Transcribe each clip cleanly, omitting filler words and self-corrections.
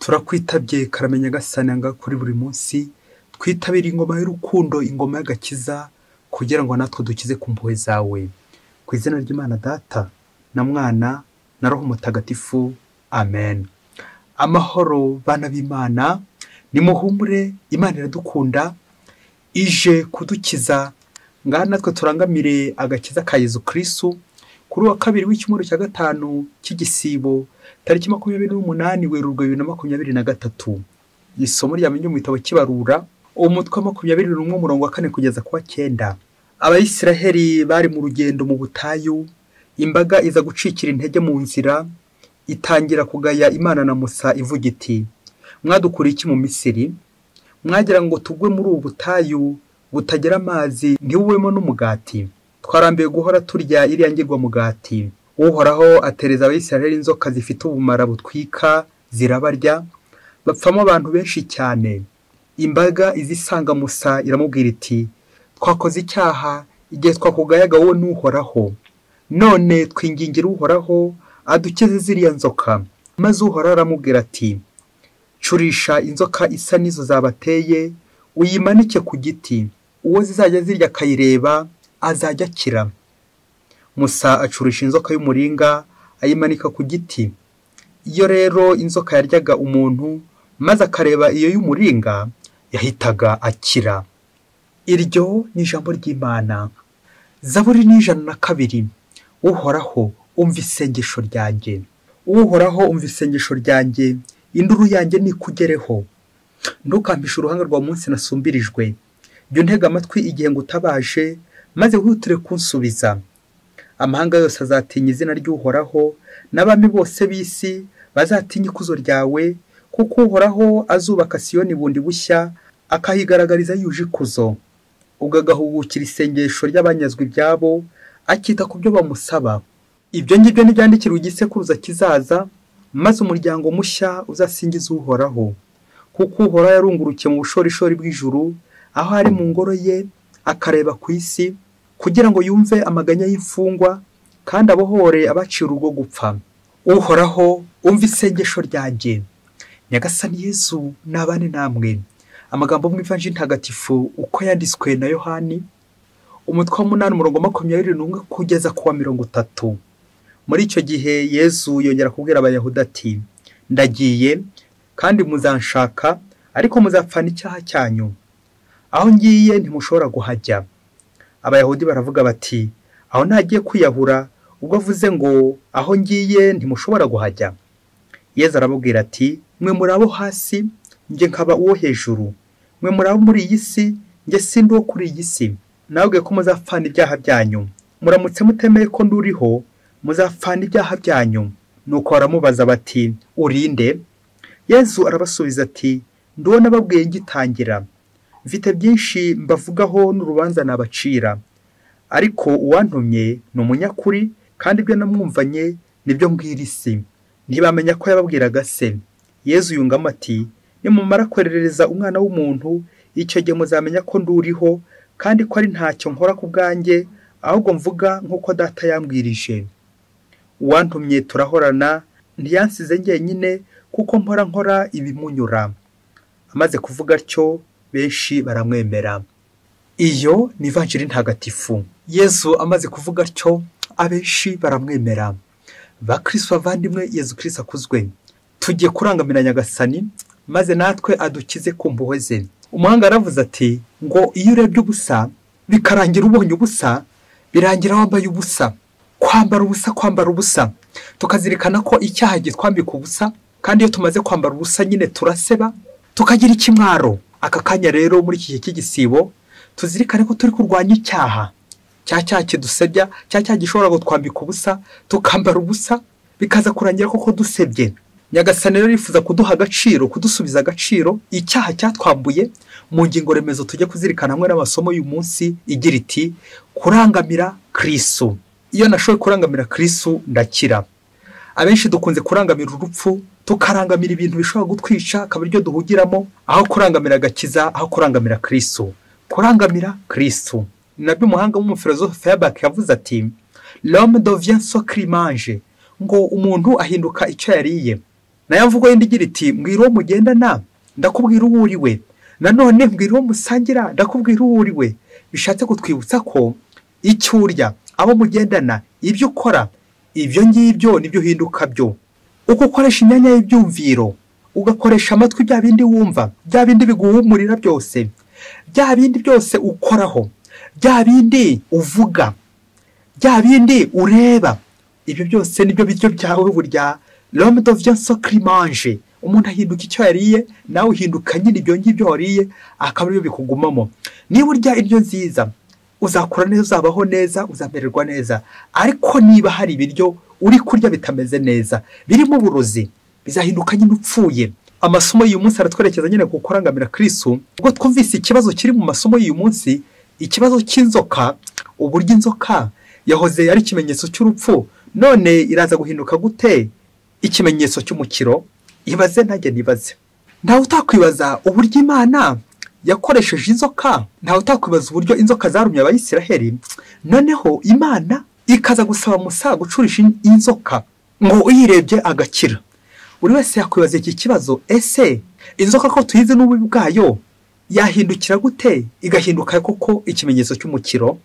Turakwitabye karame Nyagasani anga kuri buri munsi, twitabire ingoma y'urukundo, ingoma y'agakiza, kugira ngo natwe dukize ku mpuhwe zawe. Ku izina ry'Imana Data na Mwana na Roho Mutagatifu, amen. Amahoro bana b'Imana, nimuhumure, Imana iradukunda, ije kudukiza. Ngaha natwe turangamire agakiza ka Yezu Kristu kuri wa kabiri w'icyumweru cya gatanu cy'igisibo, tariki 28 Werurwe 2023. Isomo rya mbere mu gitabo cy'Ibarura, umutwe wa 21 umurongo wa 4 kugeza ku wa 9. Abayisiraheli bari mu rugendo mu butayu, imbaga iza gucikira intege mu nzira, itangira kugaya Imana na Musa ivuga iti: mwadukuriye iki mu Misiri? Mwagira ngo tugwe muri ubu butayu butagira amazi ntibubemo n'umugati? Twarambiwe guhora turya iriya ngirwa mugati. Uhoraho atereza Abayisiraheli inzoka zifite ubumara butwika, zirabarya, bapfamo abantu benshi cyane. Imbaga izisanga Musa iramubwira iti: twakoze icyaha igihe twakugayaga wowe n'Uhoraho, none twingingira Uhoraho adukize ziriya nzoka. Maze Uhoraho aramubwira ati: curisha inzoka isa n'izo zabateye, uyimanike ku giti, uwo zizajya zirya akayireba azajya akira. Musa acurisha inzoka y'umuringa ayimanika ku giti. Iyo rero inzoka yaryaga umuntu maze akareba iyo y'umuringa, yahitaga akira. Iryo ni ijambo ry'Imana. Zaburi ni 102. Uhoraho umva isengesho ryanjye. Uhoraho umva isengesho ryanjye, induru yanjye nikugereho. Ntukampishe uruhanga rwa munsi nasumbirijwe. Jya untega amatwi igihe ngutabaje, maze wihutire kunsubiza. Amahanga yose azatinya izina ry'Uhoraho, n'abami bose b'isi bazatinya ikuzo ryawe, kuko Uhoraho azubaka Siyoni bundi bushya, akahigaragariza yuje ikuzo. Ubwo agahugukira isengesho ry'abanyazwe ibyabo, akita ku byo bamusaba. Ibyo ngibyo ntibyandikirwa igisekuruza kizaza, maze umuryango mushya uzasingiza Uhoraho. Kuko Uhoraho yarungurukiye mu bushorishori bw'ijuru, aho ari mu ngoro ye, akareba ku isi, kugira ngo yumve amaganya y'imfungwa, kandi abohore abaciye urugo gupfa. Uhoraho umva isengesho ryanjye. Nyagasani Yezu nabane namwe. Amagambo mu Ivanjiri Ntagatifu uko yanditswe na Yohani, umutwe wa 8 umurongo 21 kugeza ku wa 30. Muri icyo gihe Yezu yongera kubwira Abayahudi ati: ndagiye kandi muzanshaka, ariko muzapfana icyaha cyanyu. Aho ngiye ntimushobora guhajya. Abayahudi baravuga bati: aho ntagiye kwiyahura, ubwo avuze ngo aho ngiye ntimushobora guhajya. Yezu arababwira ati: mwe muri abo hasi, njye nkaba uwo hejuru. Mwe muri abo muri iyi si, njye sindi uwo kuri iyi si. Nababwiye ko muzapfana ibyaha byanyu. Muramutse mutemeye ko nduriho, muzapfana ibyaha byanyu. Nuko baramubaza bati: urinde? Yezu arabasubiza ati: ndi nababwiye ngitangira. Mfite byinshi mbavugaho n'urubanza nabacira, ariko uwantumye ni umunyakuri, kandi ibyo namwumvanye nibyo mbwira isi. Ntibamenya ko yababwiraga se. Yezu yungamo ati: nimumara kwerereza Umwana w'umuntu, icyo gihe muzamenya ko nduriho, kandi ko ari ntacyo nkora ku bwanjye, ahubwo mvuga nk'uko Data yambwirije. Uwantumye turahorana, ntiyansize njyenyine, kuko mpora nkora ibimunyura. Amaze kuvuga atyo, benshi baramwemera. Iyo ni Ivanjiri Ntagatifu. Yezu amaze kuvuga atyo, abenshi baramwemera. Bakristo bavandimwe, Yezu Kristo akuzwe. Tugiye kurangamira Nyagasani, maze natwe adukize ku mpuhwe ze. Umuhanga yaravuze ati ngo iyo urebye ubusa bikarangira ubonye ubusa, birangira wambaye ubusa. Kwambara ubusa, kwambara ubusa. Tukazirikana ko icyaha gitwambika ubusa, kandi iyo tumaze kwambara ubusa nyine turaseba, tukagira ikimwaro. Aka kanya rero muri iki gihe cy'igisibo tuzirikane ko turi kurwanya icyaha, cya cyaha kidusebya, cya cyaha gishobora gutwambika ubusa, tukambara ubusa, bikaza kurangira koko dusebye. Nyagasani rero yifuza kuduha agaciro, kudusubiza agaciro icyaha cyatwambuye. Mu ngingo remezo tujye kuzirikana hamwe n'amasomo y'uyu munsi igira iti: kurangamira Kristo. Iyo nashoboye kurangamira Kristo ndakira. Abenshi dukunze kurangamira urupfu, tukarangamira ibintu bishobora gutwica, akaba iryo duhugiramo, aho kurangamira agakiza, aho kurangamira Kristo. Kurangamira Kristo. Nabyo umuhanga w'umufilozofe Feuerbach yavuze ati: l'homme devient ce qu'il mange, ngo umuntu ahinduka icyo yariye. Nayo mvugo yindi igira iti mbwira uwo mugendana ndakubwira uwo uri we, nanone mbwira uwo musangira ndakubwira uwo uri we. Bishatse kutwibutsa ko icyo urya, abo mugendana, ibyo ukora, ibyo ngibyo nibyo uhinduka byo. Uko ukoresha imyanya y'ibyumviro, ugakoresha amatwi bya bindi wumva, bya bindi biguhumurira byose, bya bindi byose ukoraho, bya bindi uvuga, bya bindi ureba, ibyo byose nibyo biryo byawe. Burya l'homme devient ce qu'il mange, umuntu ahinduka icyo yariye, nawe uhinduka nyine ibyo ngibyo wariye, akaba aribyo bikugumamo. Niba urya indyo nziza uzakura neza, uzabaho neza, uzamererwa neza. Ariko niba hari ibiryo uri kurya bitameze neza, birimo uburozi, bizahinduka nyine upfuye. Amasomo y'uyu munsi aratwerekeza nyine ku kurangamira Kristo. Ubwo twumvise ikibazo kiri mu masomo y'uyu munsi, ikibazo cy'inzoka, uburyo inzoka yahoze ari ikimenyetso cy'urupfu, none iraza guhinduka gute ikimenyetso cy'umukiro? Ibaze nanjye nibaze. Ntawe utakwibaza uburyo Imana yakoresheje inzoka, ntawe utakwibaza uburyo inzoka zarumye Abayisiraheli, noneho Imana ikaza gusaba Musa gucurisha inzoka ngo uyirebye agakira. Buri wese yakwibaza iki kibazo: ese inzoka ko tuyizi n'ububi bwayo yahindukira gute igahinduka koko ikimenyetso cy'umukiro?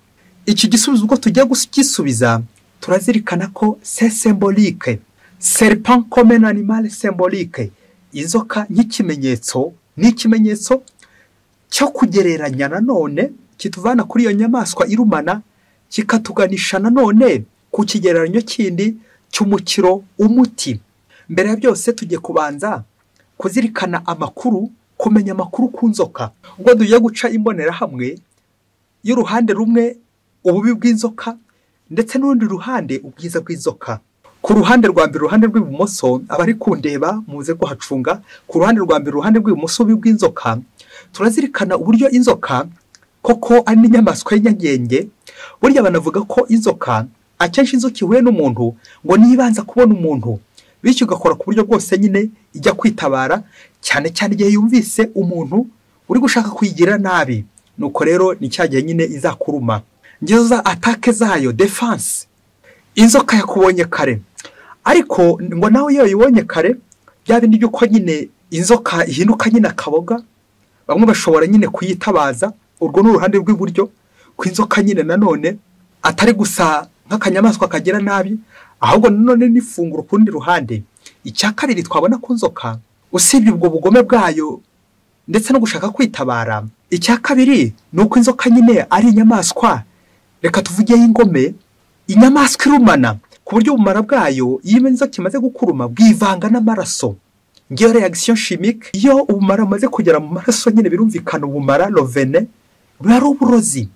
Iki gisubizo ubwo tugiye kugisubiza turazirikana ko c'est symbolique, serpent comme un animal symbolique, inzoka nk'ikimenyetso, ni ikimenyetso cyo kugereranya nanone kituvana kuri iyo nyamaswa irumana, kikatuganisha nanone ku kigereranyo kindi cy'umukiro, umuti. Mbere ya byose tugiye kubanza kuzirikana amakuru, kumenya amakuru ku nzoka. Ubwo tugiye guca imbonerahamwe y'uruhande rumwe ububi bw'inzoka, ndetse n'urundi ruhande ubwiza bw'inzoka. Ku ruhande rwa mbere, uruhande rw'ibumoso, abari kundeba muze kuhacunga. Ku ruhande rwa mbere, uruhande rw'ibumoso, ububi bw'inzoka, turazirikana uburyo inzoka koko ari n'inyamaswa y'inyagenge. Burya banavuga ko inzoka akenshi inzoka ihuye n'umuntu ngo nibanza kubona umuntu, bityo ugakora ku buryo bwose nyine ijya kwitabara, cyane cyane igihe yumvise umuntu uri gushaka kuyigira nabi. Nuko rero ni cya gihe nyine izakuruma, ngizo za attaque zayo, défense. Inzoka yakubonye kare, ariko ngo nawe iyo yibonye kare, bya bindi by'uko nyine inzoka ihinduka nyine akaboga, bamwe bashobora nyine kuyitabaza. Urwo ni uruhande rw'iburyo, ku inzoka nyine nanone atari gusa nk'akanyamaswa kagira nabi, ahubwo nanone n'ifunguro ku rundi ruhande. Icya kabiri twabona ku nzoka, usibye ubwo bugome bwayo ndetse no gushaka kwitabara, icya kabiri ni uko inzoka nyine ari inyamaswa, reka tuvuge y'ingome, inyamaswa irumana, ku buryo ubumara bwayo iyo inzoka imaze gukuruma bwivanga n'amaraso. Ngiyo réaction chimique. Iyo ubumara bumaze kugera mu maraso nyine birumvikana ubumara, le venin, buba ari uburozi.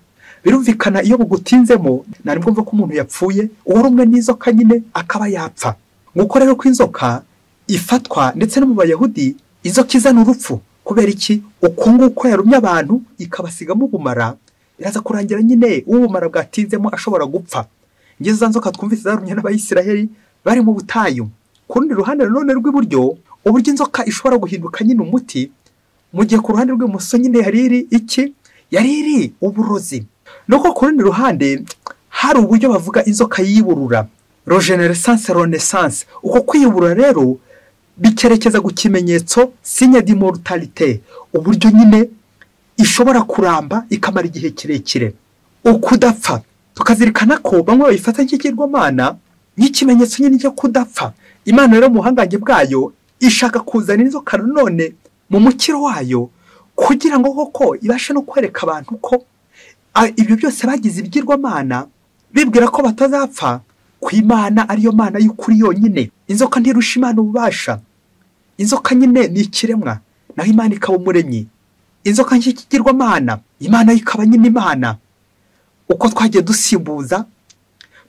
Birumvikana iyo bugutinzemo nta nibwo mva ko umuntu yapfuye, uwarumwe n'inzoka nyine akaba yapfa. Nguko rero ko inzoka ifatwa, ndetse no mu Bayahudi inzoka izana urupfu. Kubera iki? Uko nguko yarumye abantu ikabasigamo ubumara, iraza kurangira nyine ubumara bwatinzemo ashobora gupfa. Ngizo za nzoka twumvise zarumye n'Abayisiraheli bari mu butayu. Ku rundi ruhande nanone rw'iburyo, uburyo inzoka ishobora guhinduka nyine umuti, mu gihe ku ruhande rw'ibumoso nyine yari iri iki? Yari iri uburozi. Nuko ku rundi ruhande hari uburyo bavuga inzoka yiburura, régénérescence, renaissance. Uko kwiyubura rero bikerekeza ku kimenyetso signe d'immortalité, uburyo nyine ishobora kuramba ikamara igihe kirekire, ukudapfa. Tukazirikana ko bamwe bayifata nk'ikigirwamana, nk'ikimenyetso nyine cyo kudapfa. Imana rero mu buhangange bwayo ishaka kuzana inzoka nanone mu mukiro wayo, kugira ngo koko ibashe no kwereka abantu ko ibyo byose bagize ibigirwamana bibwira ko batazapfa, ku Imana ariyo Mana y'ukuri yonyine. Inzoka ntirusha Imana ububasha. Inzoka nyine ni ikiremwa, naho Imana ikaba umuremyi. Inzoka nk'ikigirwamana, Imana yo ikaba nyine Imana. Uko twagiye dusimbuza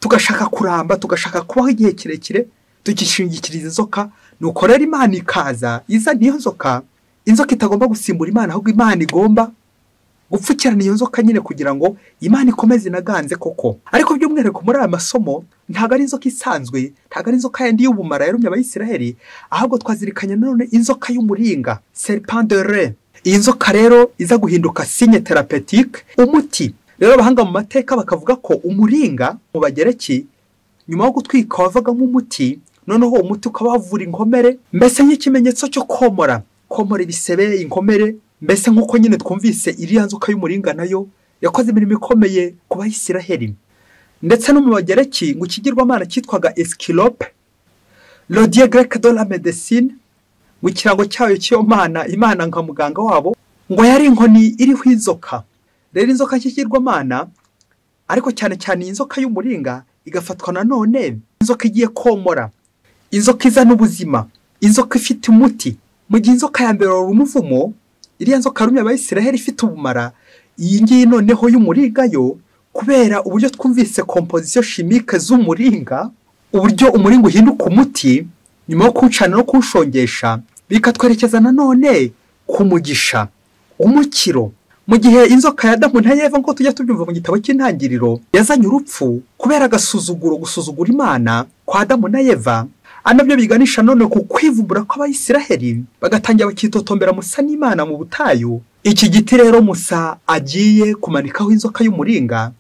tugashaka kuramba, tugashaka kubaho igihe kirekire, tukishingikiriza inzoka, nuko rero Imana ikaza izana iyo nzoka. Inzoka itagomba gusimbura Imana, ahubwo Imana igomba gupfukirana iyo nzoka nyine kugira ngo Imana ikomeze inaganze koko. Ariko by'umwihariko muri aya masomo ntabwo ari inzoka isanzwe, ntabwo ari inzoka yandi y'ubumara yarumye Abayisiraheli, ahubwo twazirikanye nanone inzoka y'umuringa, serpent d'airain. Iyi nzoka rero iza guhinduka signe thérapeutique, umuti. Rero abahanga mu mateka bakavuga ko umuringa mu Bagereki nyuma yo gutwika wavagamo umuti. Noneho uwo muti ukaba wavura inkomere, mbese nk'ikimenyetso cyo komora, komora ibisebe, inkomere, mbese nk'uko nyine twumvise iriya nzoka y'umuringa nayo yakoze imirimo ikomeye ku Bayisiraheli. Ndetse no mu Bagereki ngo ikigirwamana cyitwaga Esquilope, le dieu grec de la médecine, ngo ikirango cyayo cy'iyo mana, imana nka muganga wabo, ngo yari inkoni iriho inzoka. Rero inzoka y'ikigirwamana, ariko cyane cyane iyi nzoka y'umuringa igafatwa nanone inzoka igiye komora, inzoka izana ubuzima, inzoka ifite umuti. Mu gihe inzoka ya mbere wari umuvumo, iriya nzoka yarumye Abayisiraheli ifite ubumara, iyi ngiyi noneho y'umuringa yo, kubera uburyo twumvise composition chimique z'umuringa, uburyo umuringa uhinduka umuti nyuma yo kuwucana no kuwushongesha, bikatwerekeza nanone ku mugisha, umukiro. Mu gihe inzoka ya Adamu na Eva, nk'uko tujya tubyumva mu gitabo cy'Intangiriro, yazanye urupfu kubera agasuzuguro, gusuzugura Imana kwa Adamu na Eva, anabyo biganisha none ku kwivumbura kw'Abayisiraheli, bagatangira bakitotombera Musa n'Imana mu butayu. Iki giti rero Musa agiye kumanikaho inzoka y'umuringa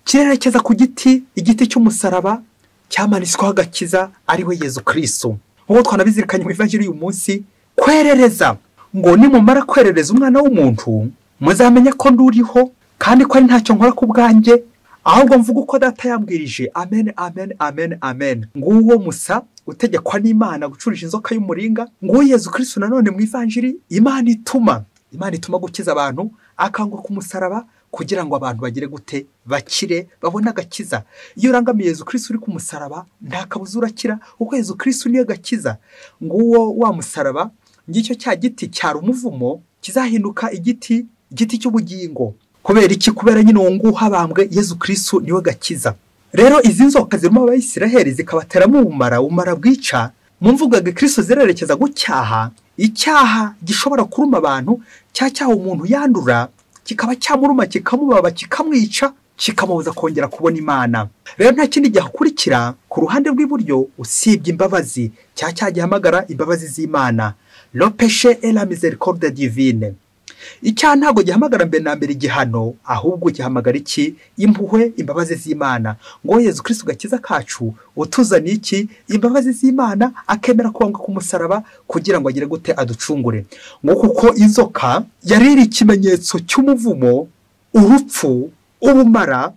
kirerekeza ku giti, igiti cy'umusaraba cyamanitsweho agakiza, ari we Yezu Kristo. Nk'uko twanabizirikanye mu ivanjiri y'uyu munsi, kwerereza ngo nimumara kwerereza umwana w'umuntu muzamenya ko nduriho, kandi ko ari ntacyo nkora ku bwanjye, ahubwo mvuga uko data yambwirije. Amen, amen, amen, amen. Nguwo Musa utegekwa n'Imana gucurisha inzoka y'umuringa, nguwo Yezu Kristo nanone mu ivanjiri Imana ituma, Imana ituma gukiza abantu, akangwa ku musaraba kugira ngo abantu bagire gute, bakire, babone agakiza. Iyo urangamiye Yezu Kristo uri ku musaraba, nta kabuza urakira, kuko Yezu Kristo niwe gakiza. Nguwo wa musaraba, ngicyo cya giti cyari umuvumo kizahinduka igiti, igiti cy'ubugingo. Kubera iki? Kubera nyine uwo nguwo habambwe Yezu Kristo niwe gakiza. Rero izi nzoka zirimo Abayisiraheli zikabateramo ubumara, ubumara bwica, mu mvugo ya Kristo zirerekeza gucyaha, icyaha gishobora kuruma abantu, cya cyaha umuntu yandura kikaba cyamuruma, kikamubaba, kikamwica, kikamubuza kongera kubona Imana. Rero nta kindi gihakurikira ku ruhande rw'iburyo usibye imbabazi, cya cyaha gihamagara imbabazi z'Imana, le péché et la miséricorde divine. Icyaha ntabwo gihamagara mbere na mbere igihano, ahubwo gihamagara iki? Impuhwe, imbabazi z'Imana. Ngo Yezu Kristo gakiza kacu utuzaniye iki? Imbabazi z'Imana, akemera kubambwa ku musaraba kugira ngo agire gute, aducungure. Ngo kuko inzoka yari iri ikimenyetso cy'umuvumo, urupfu, ubumara,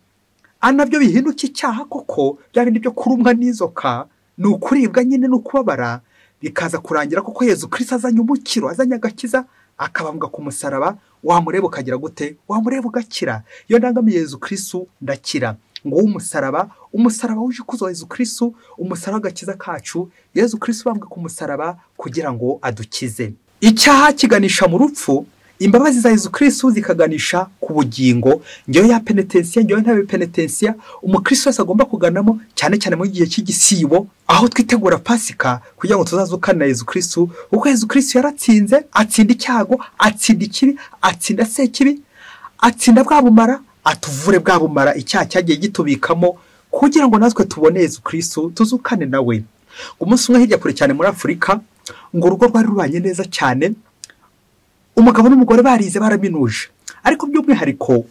anabyo bihinduka icyaha koko, bya bindi byo kurumwa n'inzoka, ni ukuribwa nyine, ni ukubabara, bikaza kurangira kuko Yezu Kristo azanye umukiro, azanye agakiza, akabambwa ku musaraba. Wamureba ukagira gute? Wamureba ugakira. Iyo ndangamiye Yezu Kristo ndakira. Ngo umusaraba, umusaraba wuje ikuzo Yezu Kristo, umusaraba agakiza kacu, Yezu Kristo ubambwa ku musaraba kugira ngo adukize. Icyaha kiganisha mu rupfu, imbabazi za Yezu Kristo zikaganisha ku bugingo. Ngewe ya penetensiya, ngewe ntabe penetensiya, umukristo wese agomba kuganamo, cyane cyane mu gihe cy'igisibo, aho twitegura Pasika kugira ngo tuzazukane na Yezu Kristo, kuko Yezu Kristo yaratsinze, atsinda icyago, atsinda ikibi, atsinda sekibi, atsinda bwa bumara, atuvure bwa bumara icyaha cyagiye gitubikamo, kugira ngo natwe tubone Yezu Kristo tuzukane nawe. Umunsi umwe hirya kure cyane muri Afurika, ngo urugo rwari rubanye neza cyane, umugabo n'umugore barize, baraminuje. Ariko by'umwihariko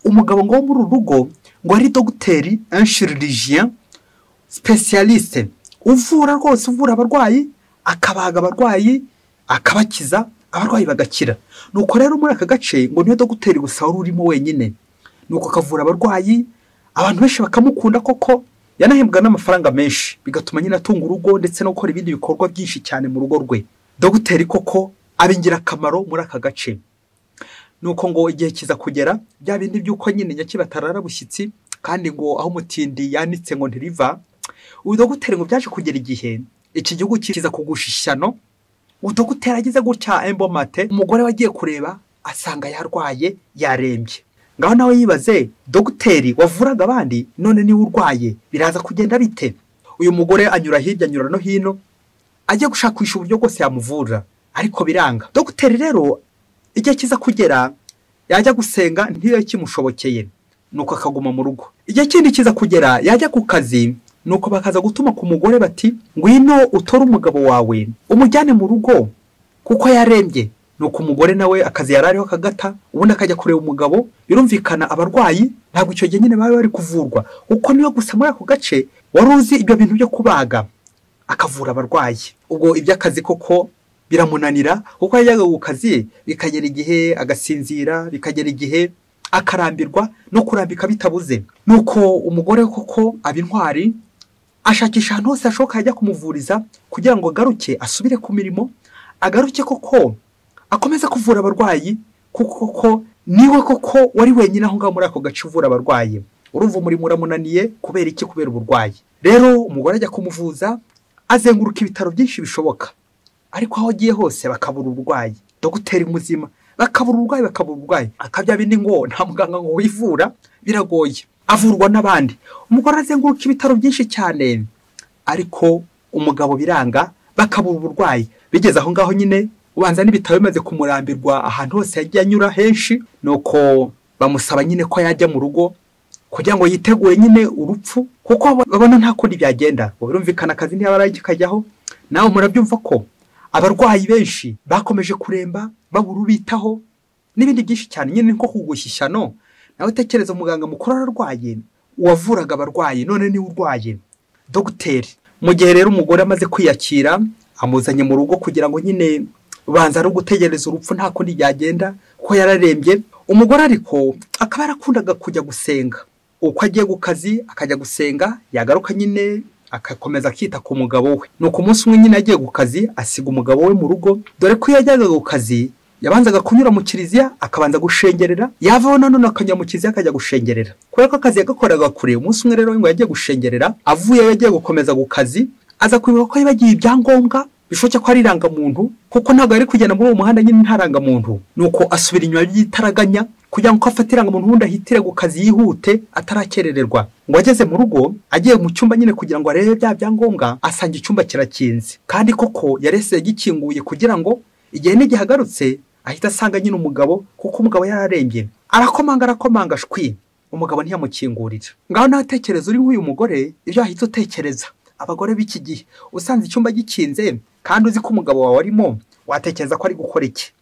umugabo ngo wo muri uru rugo ngo ari dogiteri, un chirurgien spécialiste, uvura rwose, uvura abarwayi, akabaga abarwayi, akabakiza, abarwayi bagakira. Nuko rero muri aka gace ngo niyo dogiteri gusa wari urimo wenyine. Nuko akavura abarwayi, abantu benshi bakamukunda koko, yanahembwa n'amafaranga menshi, bigatuma nyine atunga urugo ndetse no gukora ibindi bikorwa byinshi cyane mu rugo rwe. Dogiteri koko aba ingirakamaro muri aka gace. Nuko ngo igihe kiza kugera, bya bindi by'uko nyine nyakibatarara bushyitsi, kandi ngo aho umutindi yanitse ngo ntiriva. Uyu dogiteri ngo byaje kugera igihe iki gihugu kiza kugusha ishyano. Udogiteri ageze gutya embomate, umugore wagiye kureba asanga yarwaye, yarembye. Ngaho nawe yibaze, dogiteri wavuraga abandi none niwe urwaye, biraza kugenda bite? Uyu mugore anyura hirya anyura no hino, ajya gushakisha uburyo bwose yamuvura, ariko biranga. Dogiteri rero igihe kiza kugera yajya gusenga ntiyo kimushobokeye, nuko akaguma mu rugo. Igihe kindi kiza kugera yajya ku kazi, nuko bakaza gutuma ku mugore bati ngwino utore umugabo wawe umujyane mu rugo kuko yarembye. Nuko umugore nawe akazi yarariho kagata, ubundi akajya kureba umugabo. Birumvikana abarwayi ntabwo icyo gihe nyine bari bari kuvurwa, kuko niyo gusa muri ako gace wari uzi ibyo bintu byo kubaga. akavura abarwayi. Ubwo iby'akazi koko biramunanira, kuko yajyaga ku kazi bikagera igihe agasinzira, bikagera igihe akarambirwa no kurambika bitabuze. Nuko umugore koko aba intwari, ashakisha ahantu hose hashoboka yajya kumuvuriza kugira ngo agaruke asubire ku mirimo, agaruke koko akomeze kuvura abarwayi, kuko koko niwe koko wari wenyine aho ngaho muri ako gace uvura abarwayi. Urumva umurimo uramunaniye kubera iki? Kubera uburwayi. Rero umugore ajya kumuvuza, azenguruka ibitaro byinshi bishoboka, ariko aho agiye hose bakabura uburwayi. Dogiteri muzima bakabura uburwayi, bakabura uburwayi, akabya bindi ngo nta muganga ngo wivura, biragoye, avurwa n'abandi. Umugore azenguruka ibitaro byinshi cyane, ariko umugabo biranga, bakabura uburwayi. Bigeze aho ngaho nyine ubanza n'ibitaro bimaze kumurambirwa, ahantu hose yagiye anyura henshi, nuko bamusaba nyine ko yajya mu rugo kugira ngo yitegure nyine urupfu, kuko babona nta kundi byagenda. Birumvikana akazi ntiyaba arikajyaho. Nawe murabyumva ko abarwayi benshi bakomeje kuremba, babura ubitaho n'ibindi byinshi cyane nyine nko kugushyishya. No nawe utekereza umuganga mukuru ararwaye, uwavuraga abarwayi none niwe urwaye, dogiteri. Mu gihe rero umugore amaze kwiyakira, amuzanye mu rugo kugira ngo nyine banza ari ugutegereza urupfu, nta kundi byagenda kuko yararembye. Umugore ariko akaba yarakundaga kujya gusenga. Uko agiye ku kazi akajya gusenga, yagaruka nyine akakomeza akita ku mugabo we. Nuko umunsi umwe nyine agiye ku kazi asiga umugabo we mu rugo, dore ko iyo yajyaga ku kazi yabanzaga kunyura mu kiliziya akabanza gushengerera, yavaho nanone akanyura mu kiliziya akajya gushengerera. Kubera ko akazi yagakoraga kure, umunsi umwe rero ngo yagiye gushengerera, avuyeyo yagiye gukomeza ku kazi, aza kwibuka ko yibagiye ibyangombwa bishoboka ko ari irangamuntu, kuko ntabwo yari kugenda muri uwo muhanda nyine nta rangamuntu. Nuko asubira inyuma y'itaraganya kugira ngo afate irangamuntu ubundi ahitire ku kazi yihute atarakerererwa. Ngo ageze mu rugo, agiye mu cyumba nyine kugira ngo arebe bya byangombwa, asanga icyumba kirakinze, kandi koko yarese gikinguye kugira ngo igihe n'igihagarutse ahita asanga nyine umugabo, kuko umugabo yararembye. Arakomanga arakomanga, shwi, umugabo ntiyamukingurira. Ngaho natekereza uri nk'uyu mugore, ibyo ahita utekereza. Abagore b'iki gihe usanze icyumba gikinze kandi uzi ko umugabo wawe arimo, watekereza ko ari gukora iki?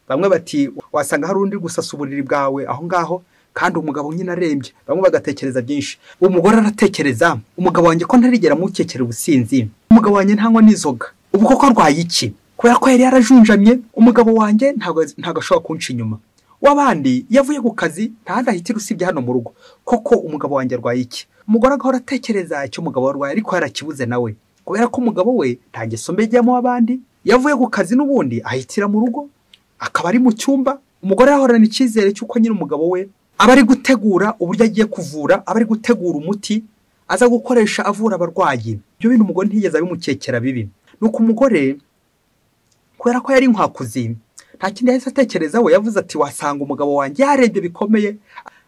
Bamwe bati wasanga hari undi gusasa uburiri bwawe aho ngaho kandi umugabo nyine arembye. Bamwe bagatekereza byinshi. Umugore aratekereza, umugabo wanjye ko ntarigera mukekera ubusinzi, umugabo wanjye ntanywa n'inzoga, ubu koko arwaye iki? Kubera ko yari yarajunjamye, umugabo wanjye ntabwo ashobora kunca inyuma. W'abandi yavuye ku kazi ntahandi ahitira usibye hano mu rugo, koko umugabo wanjye arwaye iki? Umugore agahora atekereza icyo umugabo arwaye, ariko yarakibuze nawe, kubera ko umugabo we nta ngeso mbi ijyamo abandi. Yavuye ku kazi n'ubundi ahitira mu rugo, akaba ari mu cyumba. Umugore ahorana icyizere cy'uko nyine umugabo we aba ari gutegura uburyo agiye kuvura, aba ari gutegura umuti aza gukoresha avura abarwayi. Ibyo bintu umugore ntiyigeze abimukekera bibi. Nuko umugore kubera ko yari inkwakuzi, nta kindi yahise atekereza, we yavuze ati wasanga umugabo wanjye yarebye bikomeye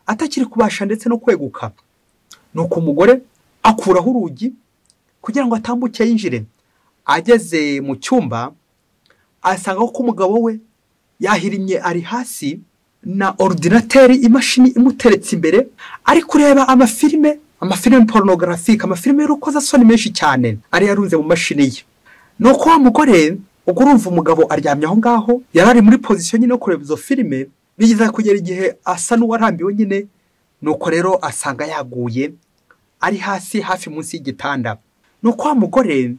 atakiri kubasha ndetse no kweguka. Nuko umugore akuraho urugi kugira ngo atambuke yinjire. Ageze mu cyumba asanga ko umugabo we yahirimye ari hasi na ordinateri, imashini imuteretse imbere, ari kureba amafilime, amafilime pornographique, amafilime y'urukozasoni menshi cyane ari yarunze mu mashini ye. Nuko wa mugore, ubwo urumva umugabo aryamye aho ngaho, yari ari muri position nyine yo kureba izo filime, bigeza kugera igihe asa n'uwarambiwe nyine. Nuko rero asanga yaguye ari hasi hafi munsi y'igitanda. Nuko wa mugore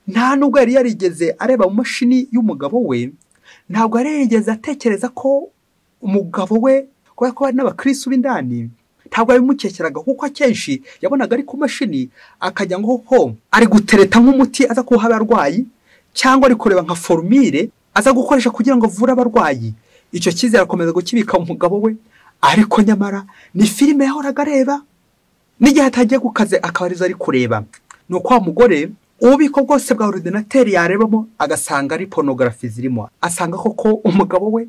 nta nubwo yari yarigeze areba mu mashini y'umugabo we, ntabwo yari yarigeze atekereza ko umugabo we, kubera ko bari n'abakristo b'indani, ntabwo yabimukekeraga, kuko akenshi yabonaga ari ku mashini akajya ngo ho ari gutereta nk'umuti aza kuha abarwayi, cyangwa ari kureba nka formule aza gukoresha kugira ngo avure abarwayi. Icyo cyizere akomeza gukibika umugabo we, ariko nyamara ni filime yahoraga areba, n'igihe atagiye ku kazi akaba arizo ari kureba. Nuko wa mugore ububiko bwose bwa ordinateri yarebamo agasanga ari pornography zirimo, asanga koko umugabo we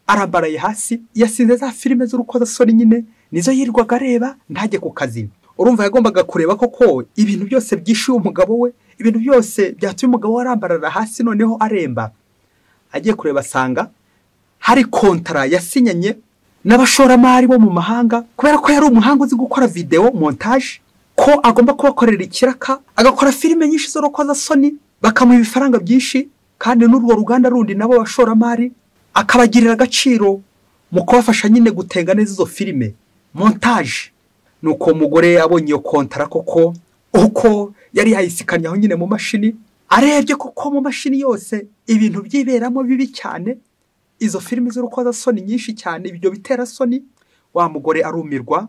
arambaraye hasi, yasinze za filime z'urukozasoni nyine nizo yirirwaga areba ntajye ku kazi. Urumva yagombaga kureba koko ibintu byose byishyuye umugabo we, ibintu byose byatumye umugabo we arambarara hasi noneho aremba. Agiye kureba asanga hari kontara yasinyanye n'abashoramari bo mu mahanga, kubera ko yari umuhanga uzi gukora video montage, ko agomba kubakorera ikiraka agakora filime nyinshi z'urukozasoni, bakamuha ibifaranga byinshi, kandi n'urwo ruganda rundi nabo bashoramari akabagirira agaciro mu kubafasha nyine gutenga neza izo filime montage. Nuko umugore abonye iyo kontara koko uko yari yayisikanye aho nyine mu mashini, Arebye koko mu mashini yose ibintu byiberamo bibi cyane, izo filime z'urukozasoni nyinshi cyane, ibyo biterasoni, wa mugore arumirwa,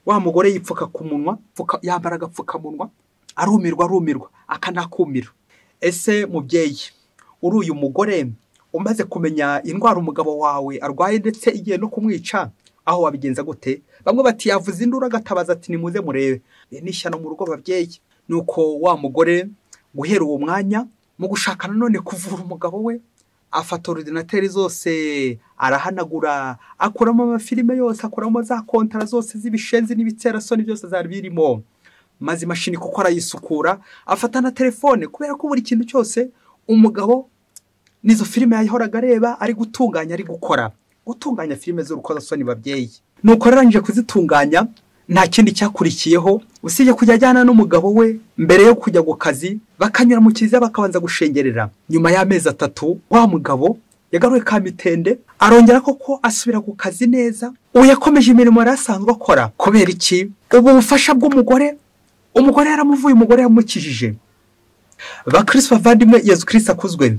wa mugore yipfuka ku munwa, yambara agapfukamunwa, arumirwa akanakumira. Ese mubyeyi, uri uyu mugore umaze kumenya indwara umugabo wawe arwaye ndetse igiye no kumwica, aho wabigenza gute? Bamwe bati yavuze induru agatabaza ati nimuze murebe. N'ishyano mu rugo babyeyi. Nuko wa mugore guhera uwo mwanya mu gushaka nanone kuvura umugabo we, afata ordinateri zose arahanagura, akuramo amafilime yose, akuramo za kontara zose z'ibishenzi n'ibiterasoni byose zari birimo, maze imashini kuko arayisukura, afata na telefone, kubera ko buri kintu cyose umugabo n'izo filime yahoraga areba ari gutunganya, ari gukora gutunganya filime z'urukozasoni babyeyi. Nuko arangije kuzitunganya, nta kindi cyakurikiyeho usibye kujya ajyana n'umugabo we mbere yo kujya ku kazi, bakanyura mu kiliziya bakabanza gushengerera. Nyuma y'amezi 3 wa mugabo yagaruye kamitende, arongera koko asubira ku kazi neza. Ubu yakomeje imirimo yari asanzwe akora. Kubera iki? Ubu bufasha bw'umugore, umugore yaramuvuye, umugore yamukijije. Bakristo bavandimwe, Yezu Kristo akuzwe.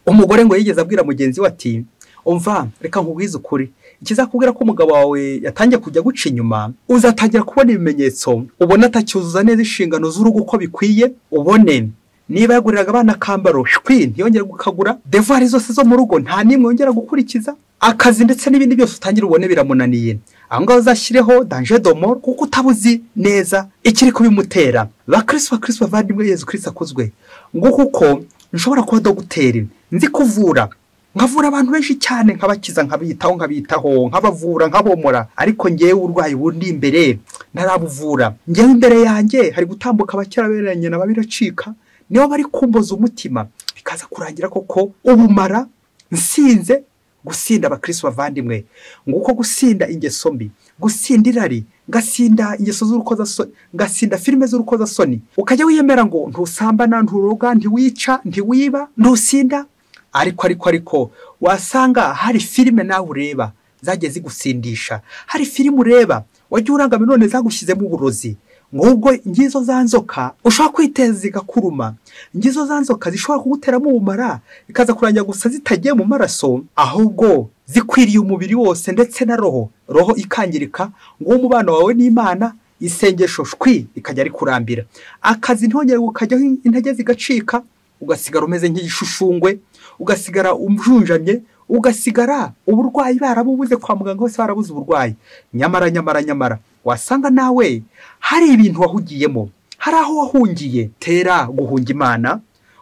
Umugore ngo yigeze abwira mugenzi we ati umva reka nkubwize ukuri, ikizakubwira ko umugabo wawe yatangiye kujya guca inyuma, uzatangira kubona ibimenyetso, ubone atacyuzuza neza inshingano z'urugo uko bikwiye, ubone niba yaguriraga abana akambaro shwi ntiyongere gukagura, devoir zose zo mu rugo nta nimwe yongera gukurikiza, akazi ndetse n'ibindi byose utangira ubone biramunaniye. Aho ngaho uzashyireho danger de mort, kuko utabuzi neza ikiri kubimutera. Bakristo bavandimwe, Yezu Kristo akuzwe. Ngo kuko nshobora kuba dogiteri, nzi kuvura, nkavura abantu benshi cyane, nkabakiza, nkabitaho, nkabavura, nkabomora, ariko ngewe urwaye bundi imbere ntarabuvura. Ngewe imbere yanjye hari gutambuka abakiraberanye na babiracika, nibo bari kumboza umutima, bikaza kurangira koko ubumara nsinze gusinda. Abakristo bavandimwe, nguko gusinda ingeso mbi, gusinda irari, ngasinda ingeso z'urukozasoni, ngasinda filime z'urukozasoni, ukajya wiyemera ngo ntusambana, nturoga, ntiwica, ntiwiba, ntusinda, ariko wasanga hari filime nawe ureba zagiye zigusindisha, hari filime ureba wajya urangama none zagushyizemo uburozi. Ngubwo ngizo za nzoka ushobora kwiteza zigakuruma, ngizo za nzoka zishobora kuguteramo ubumara bikaza kurangira gusa zitagiye mu maraso, ahubwo zikwiriye umubiri wose ndetse na roho, roho ikangirika. Ngo umubano wawe n'Imana, isengesho shwi ikajya rikurambira, akazi ntongere ukajyaho intege zigacika, ugasigara umeze nk'igishushushungwe, ugasigara umjunjamye, ugasigara uburwayi barabubuze kwa muganga hose, barabuze uburwayi. Nyamara wasanga nawe hari ibintu wahugiyemo, hari aho wahungiye tera guhunga Imana,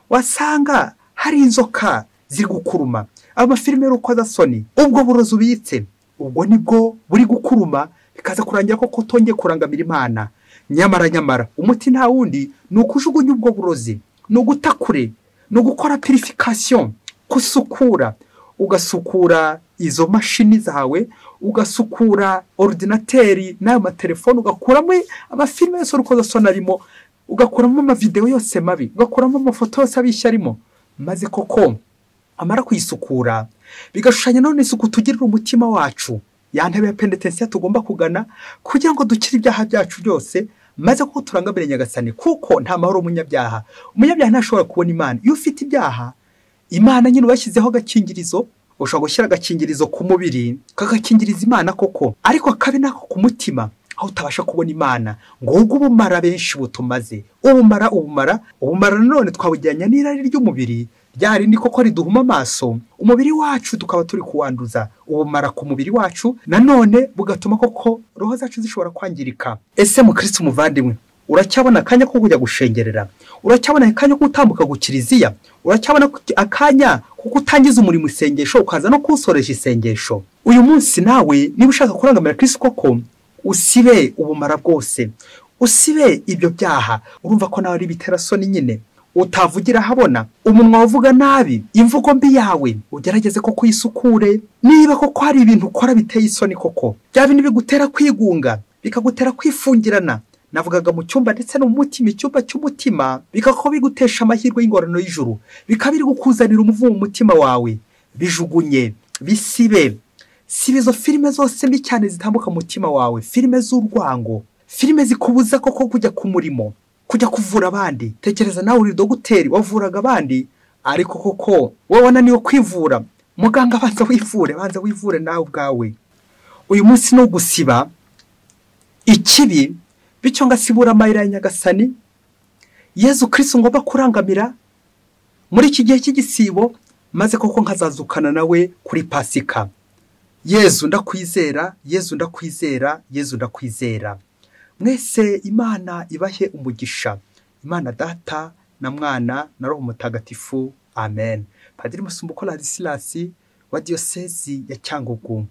wasanga hari inzoka ziri gukuruma, amafilime y'urukozasoni, ubwo burozi ubitse, ubwo nibwo buri gukuruma, bikaza kurangira ko kutongeye kurangamira Imana. Nyamara umuti nta wundi, ni ukujugunya ubwo burozi, ni ugutakure, ni ugukora purification, kusukura, ugasukura izo mashini zawe, ugasukura ordinateri n'ayo matelefone, ugakuramo amafilime yose urukozasoni arimo, ugakuramo amavideo yose mabi, ugakuramo amafoto yose abishya arimo, maze koko amara kuyisukura bigashushanya none isuku tugirira umutima wacu, ya ntebe ya penitensiya tugomba kugana kugira ngo dukire ibyaha byacu byose, maze kuko turangamire Nyagasani, kuko nta mahoro umunyabyaha. Umunyabyaha ntashobora kubona Imana. Iyo ufite ibyaha, Imana nyine ubashyizeho agakingirizo, ushobora gushyira agakingirizo ku mubiri kagakingiriza Imana koko, ariko kabi nako ku mutima aho utabasha kubona Imana. Ngo ubwo ubumara benshi butumaze, ubumara none twabujyanya n'irari ry'umubiri, ryari ni koko riduhuma amaso, umubiri wacu tukaba turi kuwanduza. Ubumara ku mubiri wacu nanone bugatuma koko roho zacu zishobora kwangirika. Ese mukristo muvandimwe, uracyabona akanya ko kujya gushengerera? Uracyabona akanya ko gutambuka ku kiliziya? Uracyabona akanya ko kutangiza umurimo isengesho, ukaza no kusoresha isengesho? Uyu munsi nawe niba ushaka kurangamira Kristo koko, usibe ubumara bwose, usibe ibyo byaha. Urumva ko nawe ari ibiterasoni nyine utavugira habona, umunwa wavuga nabi, imvugo mbi yawe ugerageze ko kuyisukure. Niba koko hari ibintu ukora biteye isoni koko, bya bintu bigutera kwigunga, bikagutera kwifungirana, navugaga mu cyumba ndetse no mu mutima, icyumba cy'umutima, bikako bigutesha amahirwe y'ingorano y'ijuru, bikabiri gukuzanira umuvumo mu mutima wawe, bijugunye, bisibe. Sibe izo filime zose mbi cyane zitambuka mu mutima wawe, filime z'urwango, filime zikubuza koko kujya ku murimo, Kujya kuvura abandi. Tekereza nawe uri dogiteri wavuraga abandi, ariko koko wowe wananiwe kwivura. Muganga banza wivure, banza wivure nawe ubwawe. Uyu munsi ni ugusiba ikibi, bityo ngasibura amayira ya Nyagasani Yezu Kristo ngomba kurangamira muri iki gihe cy'igisibo, maze koko nkazazukana nawe kuri Pasika. Yezu ndakwizera, Yezu ndakwizera, Yezu ndakwizera. Mwese Imana ibahe umugisha. Imana Data na Mwana na Roho Mutagatifu. Amen. Padiri Musumbuko Ladislas wa Diyosezi ya Cyangugu.